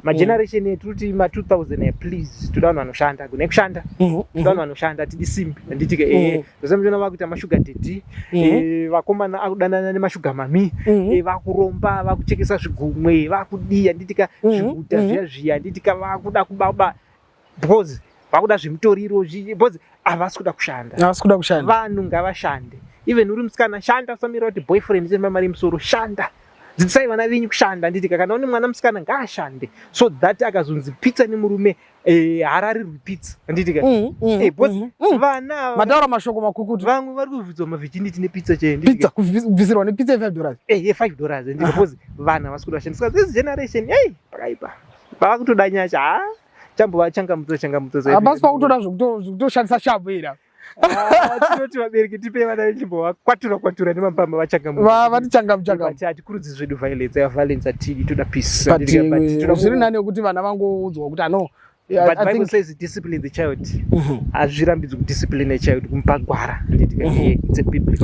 Mageneration edu kuti ma2000, please, toda vanhu vanoshanda, gune kushanda. Toda vanhu vanoshanda, tidi simbi, handiti? Zvamuchiona vakuita masugar daddy, vakomana akudanana nemasugar mummy, vakuromba, vakuchekesa zvigumwe, vakudii, handitika? Zviguta zviya zviya, handitika? Vakuda kubaba because vakuda zvemutoriro, because havasi kuda kushanda. Havasi kuda kushanda. Vanhu ngavashande. Even uri musikana, shanda, usamira kuti boyfriend ichema mari yemusoro. Shanda, dzidzisai vana venyu kushanda, handitika? Kana une mwana musikana, ngaashande so that akazonzi pizza nemurume, haararirwi pizza, handitika? Because vana ava- Mataura mashoko makukutu. Vamwe vari kubvudzwa mavirginity nepizza chaiyo. Pizza, kubvisirwa nepizza ye$5. Ye$5, handiti? Because vanhu havasi kuda kushanda. Saka this generation, ei, pakaipa, vakutoda nyasha. Ha, chambovachangamutsa changamutsa. Hapasi pakutoda zvekutoshandisa shapu ira. Tinoti vabereki, tipei vana vechimbovakwatura kwatura nemapamba, vachangamuka. Vatichangamu changamu. But hatikurudzi zvedu violence. Ya violence hatidi, toda peace. But But zviri nani yekuti vana vangoudzwa kuti ano But I Bible says discipline the child. Hazvirambidzwi kudiscipline a child, kumupa gwara, handiti? It's a biblical